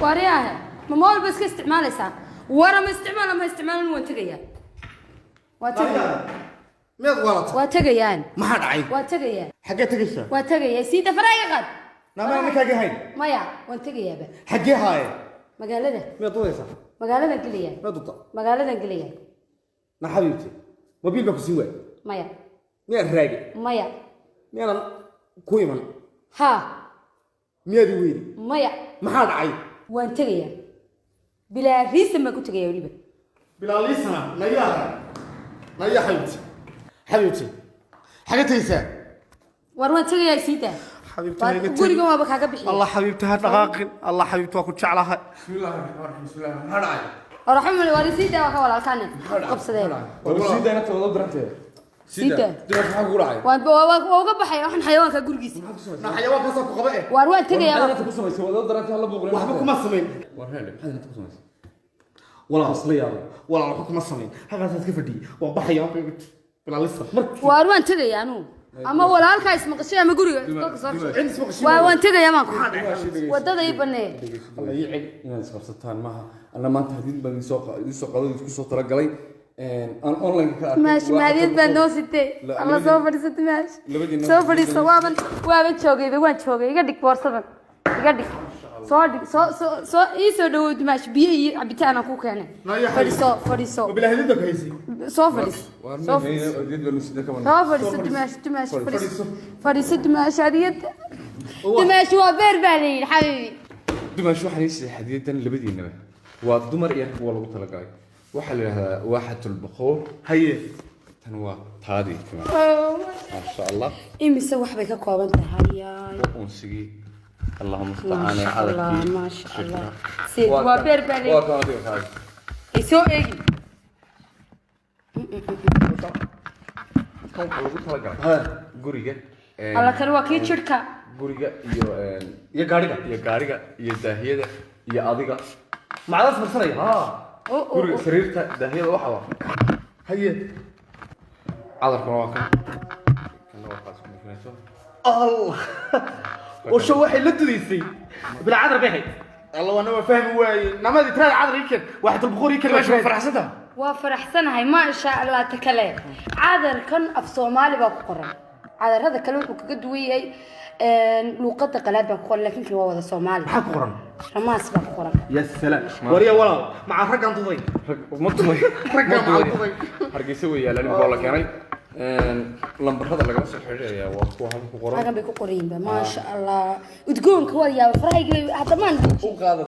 Waariyaahe, ma mobil ba iska isticmaalaysaa? Wara ma isticmaal ama isticmaalin, waan tegayaa, waa tegayaa. Miyaad waalata? Waa tegayaan. Maxaa dhacay? Waa tegayaa. Xaggee tegaysaa? Waa tegayaa, sii dafaraa iga qaad. Naamaa ninkaagii hayn? Maya, waan tegayaaba. Xaggee haaye? Magaalada. Miyaad dudaysaa? Magaaladan gelayaa. Miyaad dudta? Magaaladan gelayaa. Na xabiibti, mobiil baa ku siin waay? Maya. Miyaan raagi? Maya. Miyaanan ku iman? Haa. Miyaad i weydi? Maya. Maxaa dhacay? Waan tegayaa, bilaa reason baan ku tegayaa weliba. Bilaaliisana nayaa, naya xabiibti, xabiibti, xagee tegaysaa? War waan tegayaa, sii daa. Xabiibti, Waa- ha iga tegin. Gurigan waaba kaaga bixiya. Allah, xabiibti, ha dhaqaaqin. Allah, xabiibti, waa ku jeclahay. بسم الله الرحمن الرحيم، بسم الله. Maxaa dhacay? Oraxumale, waar sii daa, waa ka walaalkaane qabsadeen. War sii daa inta wada dirantee. Sii daa. Diraa, maxaa kugu dhacay? Waan waa uga baxay waxaan xayawaanka gurigiisa. Na xayawaankaasaa ku qaba eh. Waar waan tegayaa. Maxaad inta ku samaysay? Wada dirantee, hala buuqin. Waxba kuma samayn. War heele, maxaad inta ku samaysay? Walaal. Isla yaabay. Walaal, waxba kuma samayn, halkaasaad ka fadhiyey, waan baxaya bilaalisa markii. Waar waan tegayaa anugu, ama walaalkaa ismaqashay ama guriga dadka soo Dimaa- Cid isma qashin. Waa waan tegayaa, maan ku wadada ii baneey. Alla ii celi. Inaad isqabsataan maaha. Anna maanta hadid baan idiin soo qaaday, idinku soo talagalay, aan online ka arkay. Maash, mahadiyad baa noo sitay. Alla, soo fadhiisata maash. Soo fadhiiso, waaban joogayba, waan joogay. Iga dhig boorsadan, iga dhig, soo dhig, soo ii soo dhawow dimaash, biyo iyo cabitaan aan ku keenay. Naya. Fadhiiso, fadhiiso. Ma bilaa hadid baa ku haysay? Soo fadhiiso. War Soo fadhiiso. hadid baan sida ka Soo fadhiiso dimaash, dimaash, fadhiiso, fadhiiso dimaash. Hadiyadda dimaash waa beer baa la yidhi, xabiibi. Dumaash, waxaan ii siiyey hadiyadan labadiinaba, waa dumar iyo rag waa lagu talagalay. Waxaa la yidhahdaa waaxatul bukhuur. Haye. Tan waa taadii timaa, maasha Allah. Imise wax bay ka kooban tahay? Hayaay. Unsigii, allahuma mustacaan. Maasha Allah, maasha Allah. Sid waa beer baa la Waa yidhi. kan adiga kaadi. Ay soo eegi. Kan waxaa lagu talagalay Ha. guriga. Alla, kan waa kii jidhka. Guriga iyo Iyo gaadhiga. Iyo gaariga iyo daahiyada iyo adiga. Macdaas marsanaya? Ha. Oh, oh, guriga oh. Sariirta, daahiyada, waxa waa. Haye. Cadarkuna waa kan, kana waa kaas ku buufinayso. Allah, oo waxay la dudaysay bilaa cadar bay ahayd. Allah, waana waa fahmi waaye namadii tiraada cadar ii keen, waxatul bukhuur ii keen meesha. Faraxsanta. Waa faraxsanahay, maasha Allah. Ta kale, cadarkan af Soomaali baa ku qoran. Cadarada kale wuxuu kaga duwan yahay luuqada qalaad baa ku qoran, laakiin kan waa wada Soomaali. Maxaa ku qoran? Ramaas baa ku qoran. Ya salaam, wariya walaal, maca raggan duday. Ma dumay. Ragga Ma dumay. maxaa duday? Hargeysa way yaalaan, imika waa la keenay. Lambarada lagala soo xiriiraya waa kuwa halka ku qoran. Halkan bay ku qoran yihiin ba. Maasha Allah, udgoonka waa yaaba, farahayga bay hadda maan. U qaada.